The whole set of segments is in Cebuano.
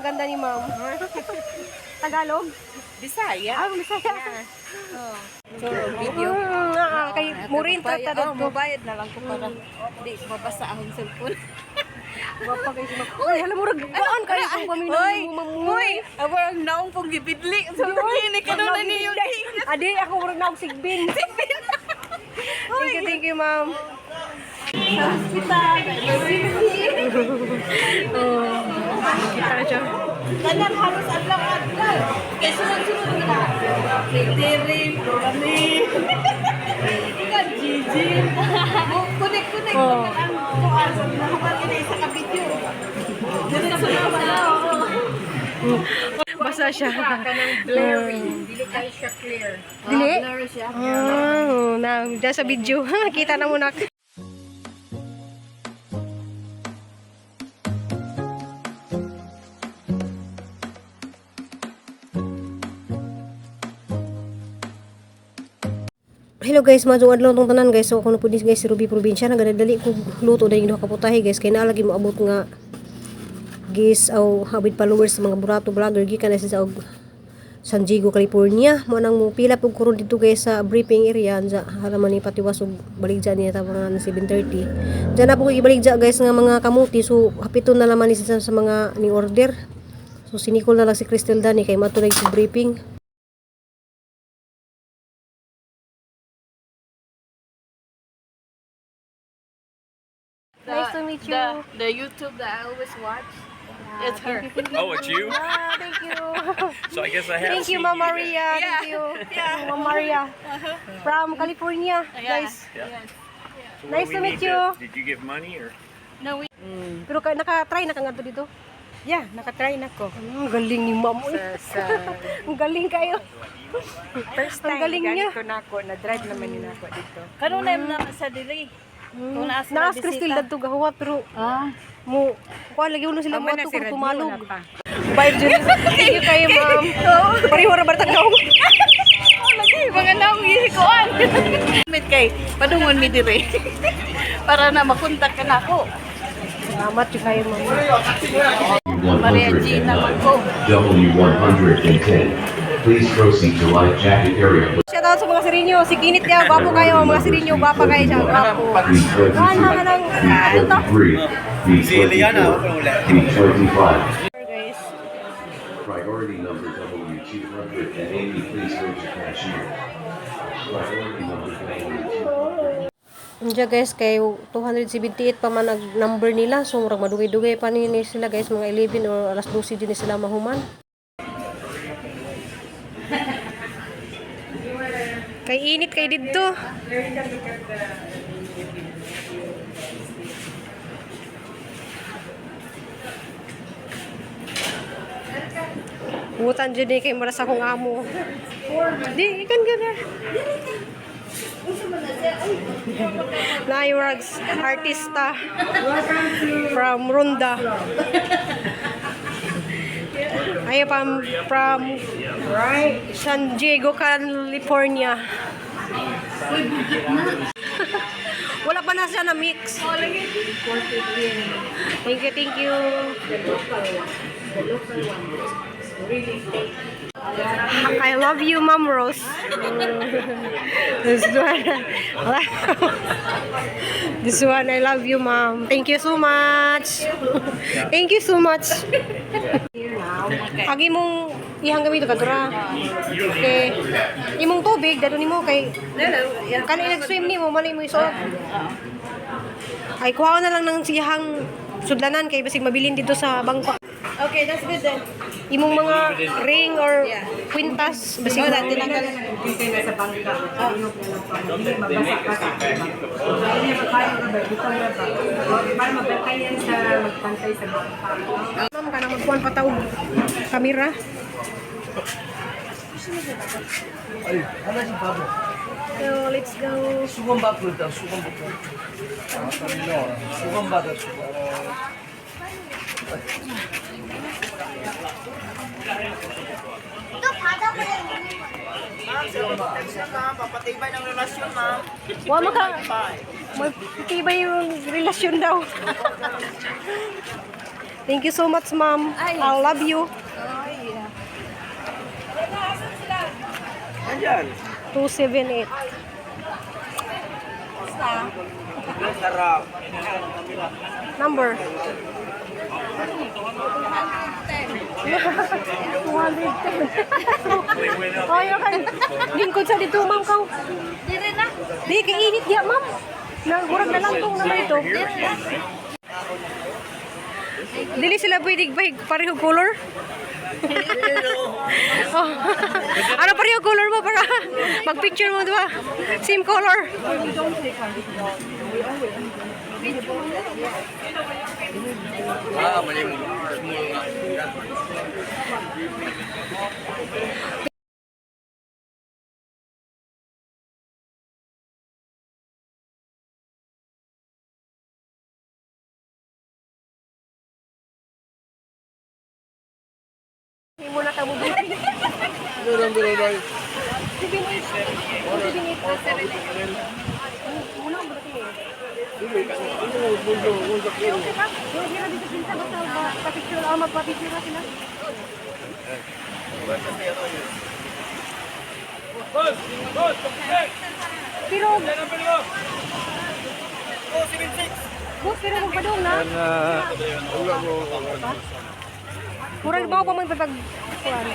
Ang ganda ni ma'am. Tagalog? Bisaya. Ah, Bisaya. So, video. Kay Murin ta ta Oh, mubayad na lang ko para di mabasa akong cellphone. Gwapa kay si ma'am. Uy, hala murag gaan kayo kung paminaw Hoy, mo ma'am. hoy, abo ang naong pong gibidli. So, ini ka na niyo. Adi, ako murag naog sigbin. Thank you, thank you, ma'am. Sa hospital. Oh, kita na siya. Tanan halos adlaw-adlaw. Kay sunod-sunod na. Terry, Rami. Ikaw, Gigi. Kunik-kunik Oh. ang kuan sa nahuman ini isa ka video. Diretso na. Basa siya. Blurry. Dili kayo siya clear. Dili? Blurry siya. Ah, na, dyan sa video. Kita na muna. Hello guys, maadtong adlaw tong tanan guys. So ako na pud guys si Ruby Probinsya, nagadali ko luto dahil duha ka putahe guys kay naa lagi moabot nga guys aw habit followers sa mga burato vlogger gikan na sila sa og San Diego, California. Mo nang mo pila pug karon dito guys sa briefing area anja haraman ni patiwas og baligya niya ta mga 7:30. Diyan na po ko ibaligya guys nga mga kamuti, so hapiton na naman ni sila sa mga ni order. So si Nicole na lang si Crystal Dani kay matulay sa briefing. Nice to meet you. The YouTube that I always watch. It's her. Oh, it's you? Ah, thank you. So I guess I have Thank you, seen Ma'am then. Maria. Thank you. Ma'am Maria. From California, guys. Yeah. So what Nice do to we meet need you. Did you give money or? No, we Pero ka, naka-try na ka nga to dito? Yeah, nakatry na ko. Ang galing ni Ma'am. Uy. Sa Ang galing kayo. first Ang time, galing niya. ganito na ako, na-drive naman yun ako dito. Kanunay na sa dili. Kung naas na Naas Crystal bisita. dadto gahuwa pero Ah, mo kuan lagi uno sila mo Amo na ato si kung Radyo tumalog. na pa. Bye Julie. Thank you kayo, ma'am. Pareho ra bartag naong. Oh, lagi mga naong gihikuan. Mit kay padungon mi dire. Para na makontak ka na ako. Salamat jud kayo, ma'am. Maria Gina man ko. W110. Please proceed to life jacket area. Shout out sa mga sirinyo. Si Kinit niya, gwapo kayo. Mga sirinyo, gwapa kayo siya. Gwapo. B22, Kuan na ng ano to? B23, B24, B25. Guys. Priority number W280, please go to cashier. Priority number W200. Diyan guys, kay 278 pa man ang number nila. So, murag madugay-dugay pa ni sila guys. Mga 11 or alas 12 din ni sila mahuman. Kay init kay didto. Butan dyan eh, kay maras akong amo. Di, ikan ka na. Nairags artista from Ronda. Ay, from San Diego, California. Wala pa na siya na mix. Thank you, thank you. I love you, Ma'am Rose. This one. This one, I love you, Ma'am. Thank you so much. Thank you so much. Agi mong ihang gamit ka dura. Okay. Imong tubig dado nimo kay kanang nag-swim nimo malay mo isuot. Ay kuha na lang ng siyahang sudlanan kay basig mabilin dito sa bangko. Okay, that's good then. Imong mga ring or kwintas basig Wala, tinanggal. Dito na sa bangka. Ilog na lang pa. Hindi mabasa ka sa iba. Hindi mabasa ka ba? Bitaw na ba? Para mabantayan sa magpantay sa bangka. Ma'am, kanang magkuhan pa taog kamera. So, let's go. 수건 받고 일단 수건부터. 수건 받아 수건. Ma'am, ng relasyon, ma'am. Wa maka magtibay yung relasyon daw. Thank you so much, ma'am. Ay. I love you. Oh, yeah. 278. Number. 210. Oh, yun kan. Lingkod sa dito, ma'am, kaw. Dire na. Di, kay init diya, ma'am. Nagurag na lang tong naman ito. Dili sila pwede pareho color? Oh. Ano pareho color mo para mag-picture mo, diba? Same color. Hindi mo na tabo. 78. 78. Muna ang buti eh. Okay pa? Yung sila dito sila basta pa-picture, ah, magpa-picture na sila. Pero Boss, pero kung padung na. Murag ba pa man pag kuan.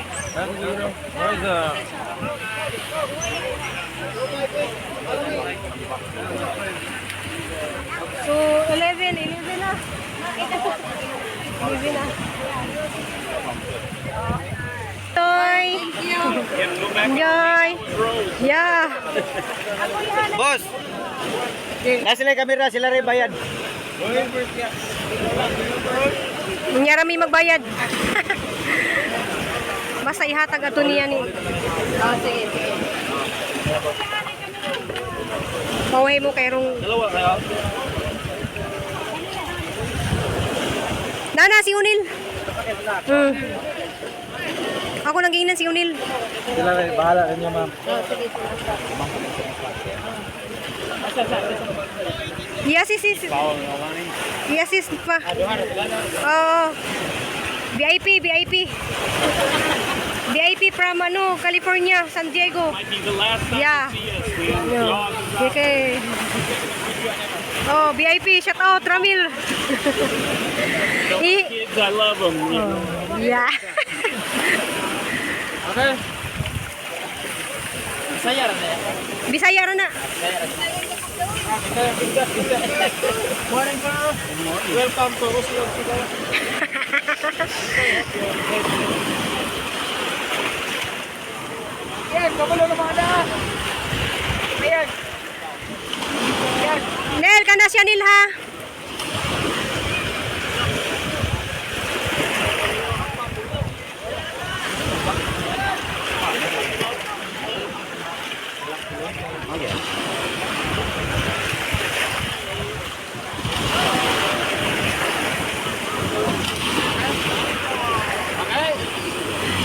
So, 11, 11 na. 11 na. Toy! Enjoy! Yeah! Boss! Nasa sila yung kamera, sila rin bayad. Unya rami magbayad. Basta ihatag ato niya ni. Oh, sige, sige. Maway mo kay rong. Dalawa kayo? Nana si Unil. Ako nang giingnan si Unil. Sila rin, bahala rin niya, ma'am. I-assist. I-assist pa. Oo. VIP, VIP. VIP from ano, California, San Diego. Might be the last time Yeah. you see us. We No. dogs. Okay. Oh, VIP, shout out Ramil. I Kids, I love them. You know. Yeah. Okay. Bisaya rin na. Bisaya ra na. Morning, sir. Welcome to Oslo City. Yan, kabalo na mga na. Ayan. Nel, kana siya nil ha.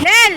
Nel!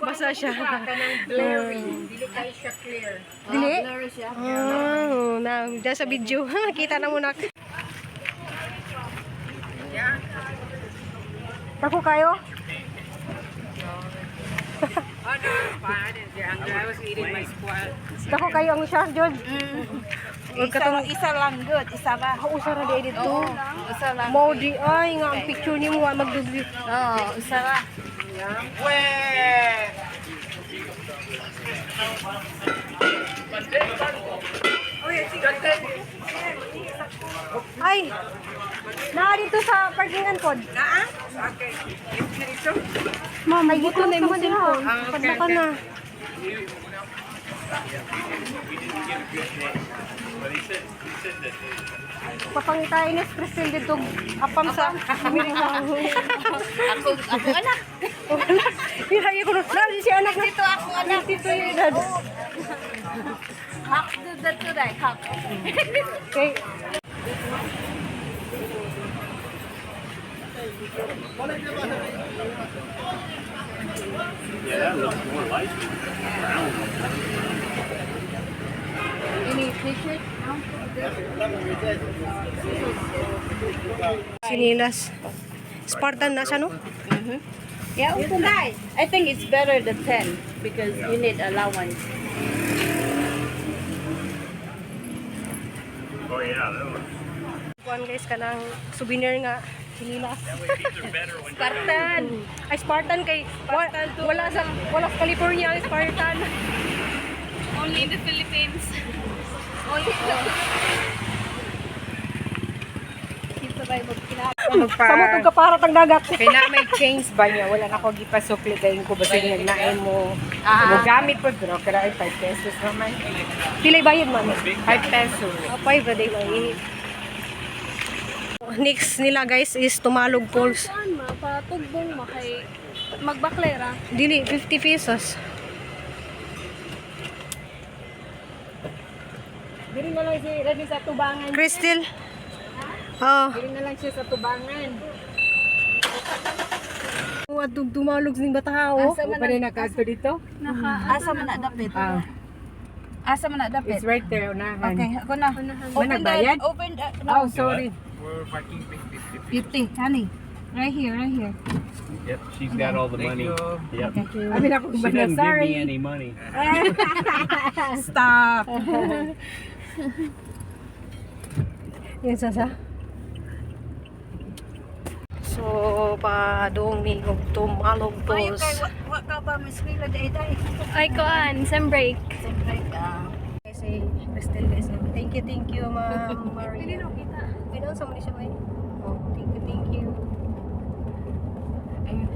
Basa siya. Kanang blurry. Dili kayo siya clear. Dili? Blurry siya. Oh, na, dyan sa video. Kita na muna. Ako kayo? Oh no, it's fine. I didn't get hungry. I was eating my squat. Dako kayo ang siya, George. Huwag ka tong Isa lang good, isa ba? usa ra di dito. Isa lang. Mao di ay nga ang picture nimo wa magdugli. Oo, isa ra. Ay. Naa dito sa parkingan pod. Naa? Okay. Dito? Ma'am, ay gito na imong cellphone. Padla ka na. Papangitain ni Crystal dito apam sa Ako, ako anak. Pira ko na si anak na. Dito ako anak. Dito yung edad. Hak, do that today. Hak. Okay. Yeah, that looks more like it. Brown. Any t-shirt? No? Sinilas. Spartan na siya, no? Yeah, open that. I think it's better the 10 because you need allowance. Oh yeah, that looks. Kuan guys, kanang souvenir nga. Sinilas. These are better when Spartan. Ay, Spartan kay wala sa California ang Spartan. Only in the Philippines. Only in the Philippines. Magpa... Samot og kaparat ang dagat. Kaya na may change ba niya? Wala na ko gipasukli kay ko basta nga naay mo. Mo gamit po pero kaya ay 5 pesos naman. Pilay bayad man. 5 pesos. Ah, 5 ra day man. Next nila guys is Tumalog Falls. Saan ma? Patugbong ma kay magbaklera. Dili 50 pesos. Dili na lang si Remy sa tubangan. Crystal. Oh, Dili na lang siya sa tubangan. atong tumalog ning bataha oh. Asa man na nakaadto dito? Asa man na dapit? Ah, Asa man na dapit? it's right there unahan. Okay, ako na. Open the, nagbayad? open the, no. Oh, sorry. 50, honey. Right here, right here. Yep, she's got all the money. Yep. I mean, ako She ba na doesn't give me sorry. any money. Stop. Yan sa sa. So, pa doong mi og Tumalog Ayo Falls. kay wa, wa ka ba Miss Mila day day. Ay koan, sem break. Siyempre ka. Guys, si Crystal guys. Thank you, Ma'am Maria. Ay, sa mo ni siya may. Oh, thank you, thank you.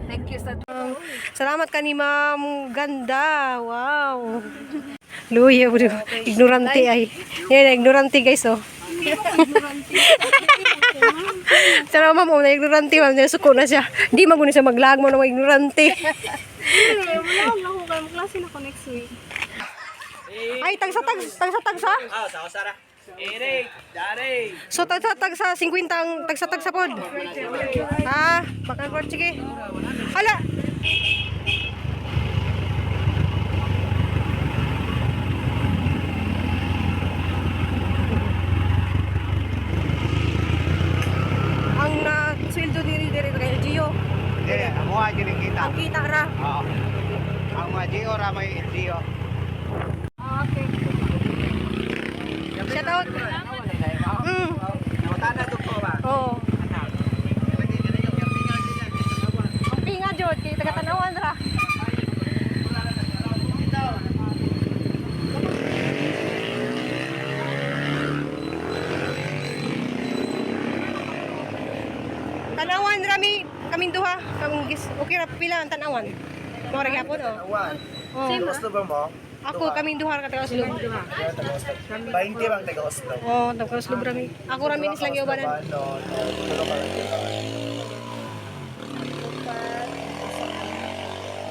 Thank you sa Salamat ka ni Ma'am. Ganda. Wow. Luya, bro. Ignorante ay. Yan, ignorante guys, oh. Sana ma'am, oh, na ignorante ma'am. Nasuko na siya. Di man guni siya maglag mo na mga ignorante. Eh, wala akong ako kay maklase na ko next week. Ay, tagsa tag tagsa tagsa. Ah, sa Osara. Eric, Dari. So tagsa tagsa 50 ang tagsa tagsa pod. Ah, baka pod sige. Hala. Ang na sweldo diri diri kay Gio. Dire, ang mga diri kita. Ang kita ra. Oo. Ang mga Gio ra may Gio. Shout out. Nawatan na to ba? Oo. Ang pinga jud kay taga Tanawan ra. Tanawan ra mi kaming duha, kaming gis. Okay ra pila ang tanawan. Mao ra gyapon oh. Oh. Oslo ba mo? Ako kaming duha ra ka taga Oslo. 20 bang taga Oslo? Oh, taga Oslo ra mi. Ako ra mi lang giubanan. No, no, tulo ka lang diba?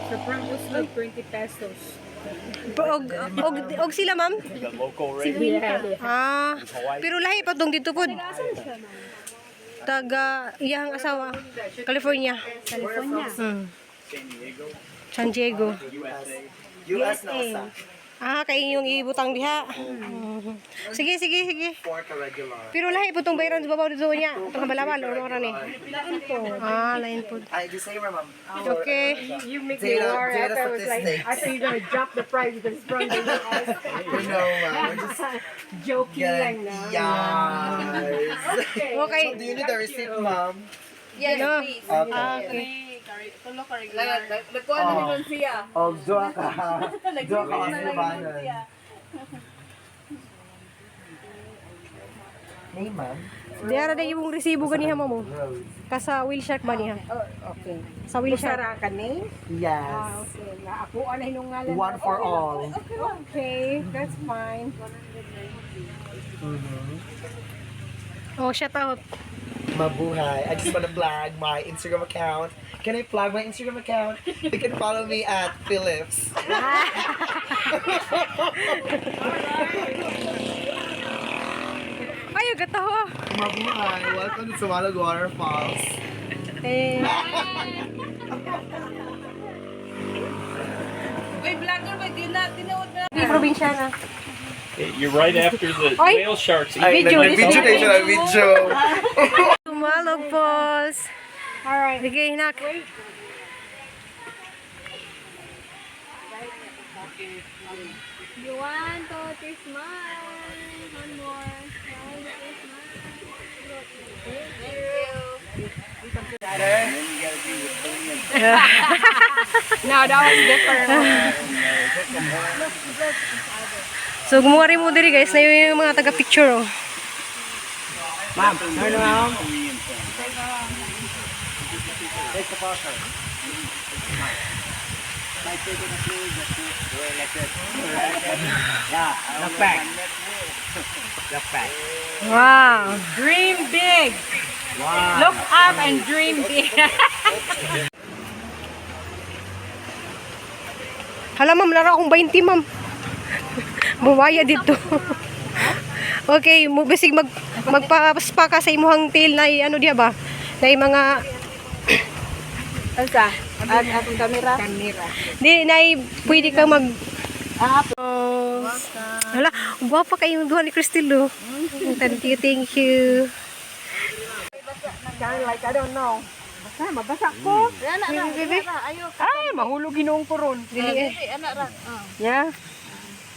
So from Oslo, 20 pesos. Og og og sila ma'am. The local rate. Yeah. Ah, pero lahi pa tong dito pod. Taga iyang asawa, California. California. San Diego. US na usa. Ah, kay inyong ibutang diha. Mhm. Sige, sige, sige. Four ka regular. Pero lahi po tong bayran sa babaw dito niya. Itong balawal or ora ni. Ah, lain po. Ay, the same ma'am. Okay. You make me Data- worry. I data thought, I was like, statistics. I thought you were gonna drop the price because it's from the US. No, ma'am. We're just Joking lang getting na. yes. Okay. Do you need the receipt, ma'am? Yes, No. please. Okay. Ah, okay. Nagkuha na ni siya. Oh, duha ka. Duha ka Oslo ba? Name, ma'am? Diara na yung resibo ganiha mo. Kasa whale shark ba niya? Oh, okay. Sa whale shark. Sara ka name? Yes. Okay. Na ako ano hinungalan. One for all. Okay, that's fine. Oh, shout out. Mabuhay. I just want to flag my Instagram account. Can I flag my Instagram account? You can follow me at Phillips. Ay, gatawa. Mabuhay. Welcome to Tamalog Waterfalls. Eh, Uy, vlogger ba? Di na, tinuod na. di probinsya na. You're right after the Oy. whale sharks. Ay, Video, nag-video tayo siya, video. Tumalog Falls. Alright. Sige, hinak. One, two, three, smile. One more. One, two, three, smile. Thank you. No, that was different. So, gumawa rin mo diri guys na yung mga taga-picture oh. Ma'am, turn around. Take the photo. Yeah, look back. Look back. Wow. Dream big. Wow. Look up and dream big. Hala ma'am, laro akong 20 ma'am. Buwaya dito. Okay, mo bisig magpa-spa ka sa imuhang tail na ano diya ba? Na mga Asa? At atong camera? Camera. di na pwede ka mag. Oh. Hala, gwapa kayo duha ni Cristel oh. Thank you, thank you. Kind like, I don't know. Basta, mabasa ko. Bebe, Ay, mahulog ginoong ko ron. dili eh. Yeah.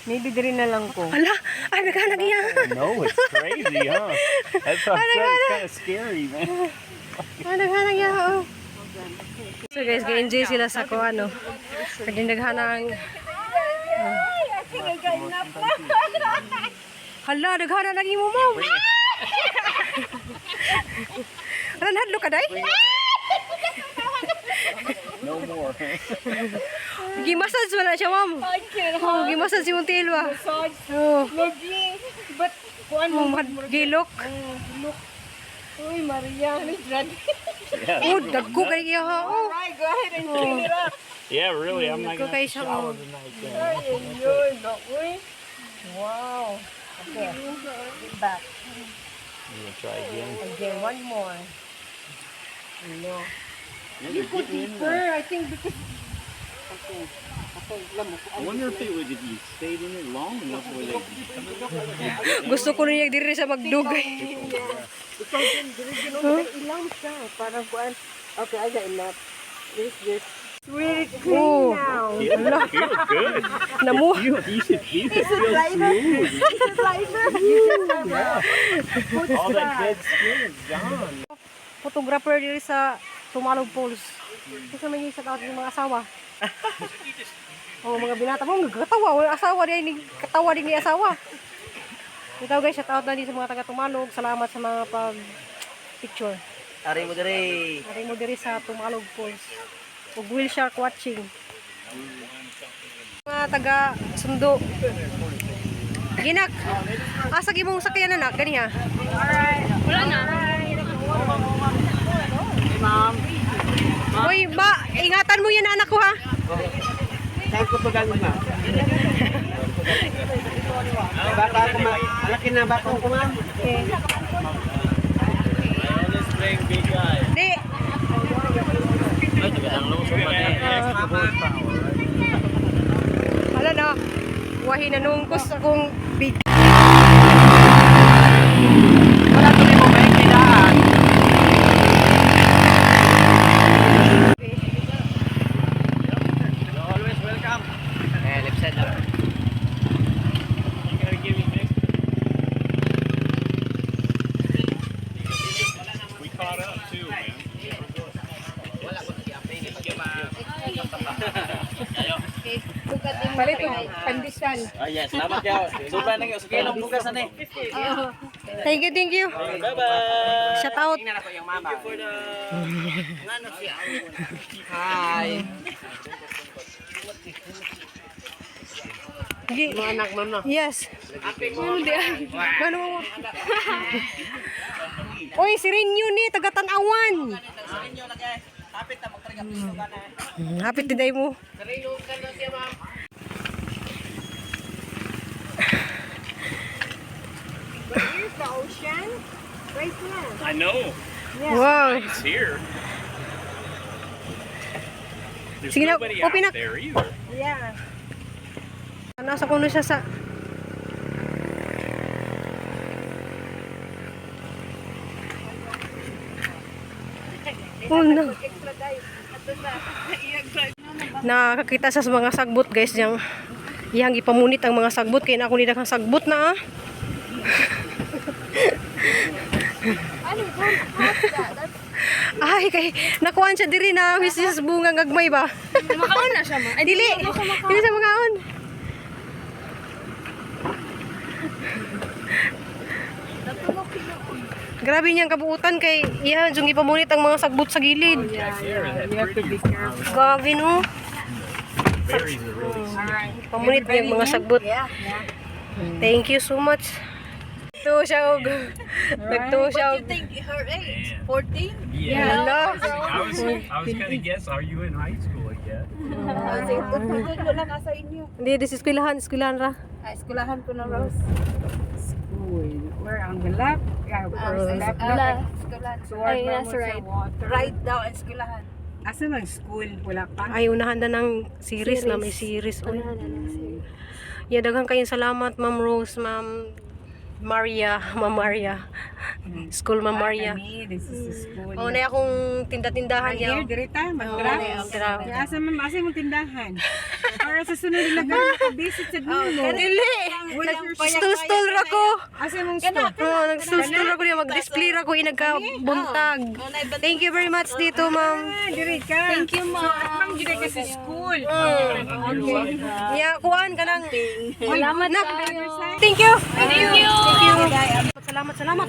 Maybe diri na lang ko. Hala, ay naghanag niya. No, it's crazy, huh? That's what I'm saying. It's kind of scary, man. Ay naghanag niya. Oh. So guys, ga-enjoy sila sa ko ano. Pag naghanang. I think I got enough na. Hala, naghana lagi mo ma'am. Hala, nahadlo ka day? No more. Gimassage wala siya, ma'am. Oh, gimassage yung tail ba? Massage. Oh, Lagi. But, kuan oh, mo. gilok. Look. Uy, Maria, ano dyan? Yeah, Oh, dagko kay iya ha. Oh, Alright, go ahead and clean it up. yeah, really. I'm not dagko gonna kay have to siya. shower Oh. tonight. Then. Ay, yun. Uy. Wow. Okay. Get back. You gonna try again? Again, one more. No. Yeah, they're getting in Deeper, there. I think because I wonder if it would if you stayed in it long enough where they Gusto ko niya diri sa magdugay. Ikaw din, dili din huh? Ilang siya. Parang kuan. Okay, I got enough. This, this. It's really clean Oh. now. feel, feel good. Namu. You should feel it feels smooth. All that dead skin is gone. Photographer diri sa Tumalog Falls. Kasi may isa out yung mga asawa. Oh, mga binata mo, nagkatawa. Wala asawa di ni katawa din ni asawa. Ito guys, shout out na din sa mga taga Tumalog. Salamat sa mga pag picture. Ari mo diri. Ari mo diri sa Tumalog Falls. Ug whale shark watching. Mga taga sundo. Ginak. Asa gimong sakyan anak ganiha? Wala na. Hoy, ba, ingatan mo yan anak ko ha. Saan ko pa galing, ma'am? Bata ko, ma'am. Malaki na bata ko, ma'am. Okay. Di. Hala na. Wahi na nungkos akong big. Wala tuloy mo may kailangan. You're always welcome. Eh, left side lang. You gotta give me next. We caught up too, man. Palit og pandesal. Ah, yes. Salamat kayo. Sobra na kayo. Sige, lang bugas na eh. Thank you, thank you. Bye-bye. Shout out. Tingnan ako yung mama. Hi. Anak, ma'am na. Yes. Ano mo? Oy, si Rinyo ni, taga Tanawan. Hapit din mo. Here's the ocean. Right there. I know. Wow. It's here. There's Sige na, nobody open out up. there either. Yeah. Nasa kuno siya sa. Oh no. Nakakita sa mga sagbot, guys, yang iyang gipamunit ang mga sagbot kay na ako nila kang sagbot na ah. Ay kay nakuan siya diri na which is bunga gagmay ba. Makaon na siya ma. Ay, Dili. Dili sa makaon. Grabe niyang kabuutan kay iya jung ipamunit ang mga sagbot sa gilid. Yeah, you have to be careful. Grabe no. Berries are really sticky. Pamunit niya ang mga sagbot. Yeah. Thank you so much. Nagtuo siya og nagtuo siya og Think her age, 14? Yeah. Hala. I was gonna guess, are you in high school yet? Wala ka sa inyo. Hindi, this is eskwelahan, eskwelahan ra. Ay, eskwelahan ko na, Rose. School. We're on the left. Yeah, of course, left. Left. Eskwelahan. Toward Ay, mo nasa sa right. water. Right daw, eskwelahan. Asa man school? Wala pa. Ay, unahan na ng series, na may series. Uy. Unahan na ng series. Yeah, daghang kayong salamat, Ma'am Rose, Ma'am Maria, Ma'am Maria. School Ma'am Maria. Kami, this is the school. Oh, na akong tinda-tindahan Here, niya. direta, mag-grab. Oo, mag-grab. Asa man, asa mong tindahan? Para sa sunod na lugar, makabisit sa nimo. Dili. Nag-stall ra ko. Asa mong store? Oh, nag-stall ra ko niya, mag-display ra ko inagkabuntag. Thank you very much dito, ma'am. Ah, dire ka. Thank you, ma'am. So, atbang dire ka sa school. Yeah, kuan ka lang. Salamat Nak. tayo. Thank you. Thank you. Thank you. Salamat, salamat.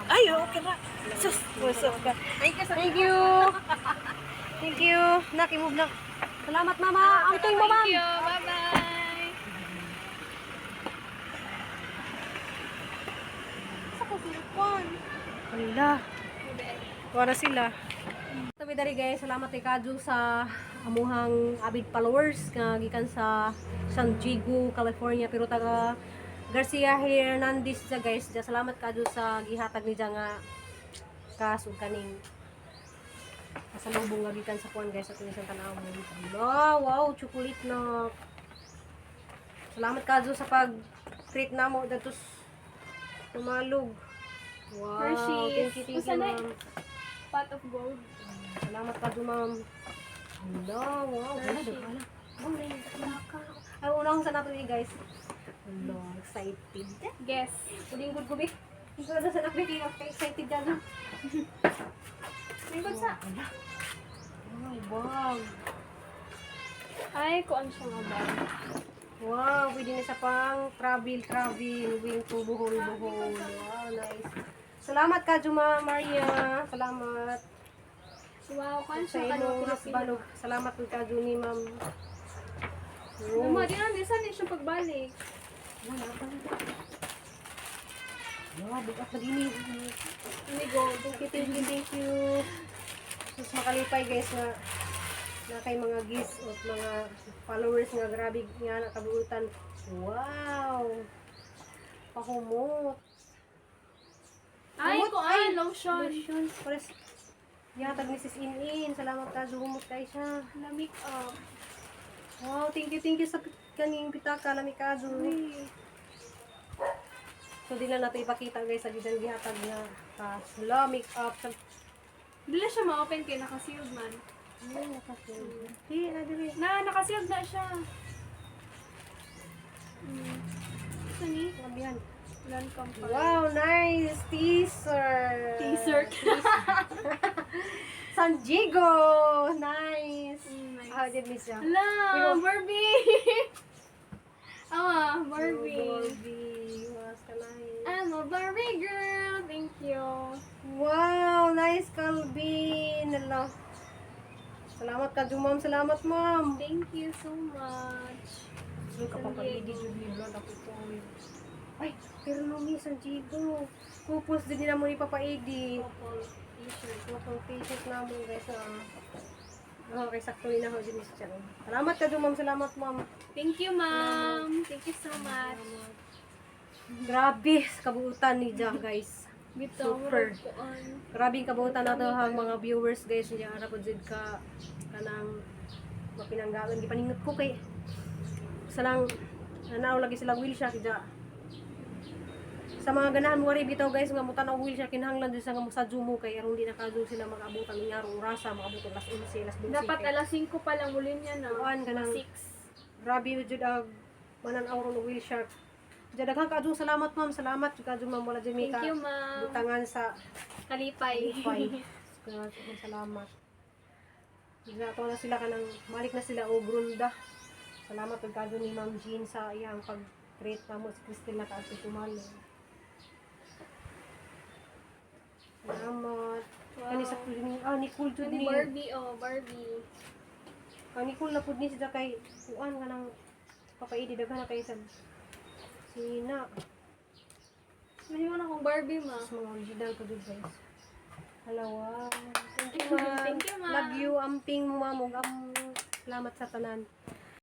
Ay, okay na. Sus, busog ka. Thank you sa Thank you. Thank you. Nak, i-move na. Salamat, mama. Ang tuwing mo, ma'am. Thank you. Bye-bye. Sa kusilpon. Wala. Wala sila. Tabi dari guys, salamat kay Kaju sa amuhang avid followers nga gikan sa San Diego, California, pero taga Garcia Hernandez siya guys. Ja, salamat Kaju sa gihatag niya nga kas ug kaning kasalubong nga gikan sa kuan guys, sa tulisan tan-awon. Wow, wow, chocolate na. Salamat Kaju sa pag treat namo datos tumalog. Wow, Hershey's. thank you, thank you, Usa na- ma'am. Pot of gold. Salamat ka ma'am. Hello, wow. Wala, wala. Ay, unang sa nato ni guys. Hello, excited. Guess. Uling good ko, be. Hindi ko na sa nakbi, kaya excited ka na. Lingkod sa. Wow, wow. Ay, kuan siya nga ba? Wow, pwede na siya pang travel, travel, wing to Bohol, Bohol. Wow, nice. Salamat ka, Juma Maria. Salamat. Wow, kuan Sa siya imong kanang husband. Salamat ka, Juni, ma'am. Oh. Mama, di na, di saan siya pagbalik. Wala pa. Wow, bukat na din eh. Hindi gold. Thank you, thank you, thank you. Sus makalipay guys na na kay mga gis at mga followers nga grabe nga nakabuutan. Wow! Pahumot. Ay, Humot, kuan, lotion. Lotion. Pares. Yatag ni Sis In-In. Salamat ka, humot kay siya. Na make up. Wow, thank you sa kaning pitaka lami ka. So di lang nato ipakita guys sa gisan gihatag nga sila make up sa Dili siya ma-open kay naka-sealed man. Ay, nakasil. Di, na dili. Na, naka-sealed na siya. Ito ni? Sabihan. Lancome. Wow, nice! Teaser! Teaser. San Diego! Nice! Mm, nice. How did miss ya? Hala, Barbie! Ah, Barbie. Barbie. Was ka nice. I'm a Barbie girl. Hala. Salamat ka, ma'am. Salamat, ma'am. Thank you so much. Uy, kapapaligi jud ni vlog ako po. Ay, pero no, mi, San Diego. Coupons din nila mo ni Papa Eddie. Couple t-shirt. Couple t-shirt na mo, guys. Ah, okay, sakto rin ako din siya. Salamat ka, ma'am. Salamat, ma'am. Thank you, ma'am. Thank you so much. Grabe, sa kabuutan ni Ja, guys. Bitaw, Super. murag kuan. Grabe ang kabuutan nato ang mga viewers, guys. Niya, ara po jud ka kanang mapinanggaon. Gipaningot ko kay sa lang nanaw lagi sila wheelchair ja. Sa mga ganahan mo rin bitaw, guys, nga mutan og wheelchair, kinahanglan jud sa nga mosadyo mo kay aron di na kadyo sila mag-abutan ng arong orasa, maabot alas 11, alas 12. Dapat kay alas 5 pa lang muli niya na. Kuan ka ng- 6. Grabe jud ang manan-aw ron og wheelchair. Ja, daghan kaadyo salamat, ma'am. Salamat jud kaadyo, ma'am. Wala jud mi Thank ka you, ma'am. butangan sa Kalipay. Bye. Salamat. Nato na sila kanang malik na sila og runda. Salamat ug kadto ni Ma'am Jean sa iyang pag-treat namo si Cristel na kaadto tumalo. Salamat. Wow. Kani sa ni ah ni cool jud Ni ni. Barbie, oh, Barbie. Kani cool na pud ni siya kay kuan kanang papaidi daghan na kay sa sina. May na akong Barbie, ma. Mas mga original ko jud, guys. Hello, wow. Thank you, ma'am. Thank you, ma'am. Love you, amping mo, ma'am. Ug salamat sa tanan.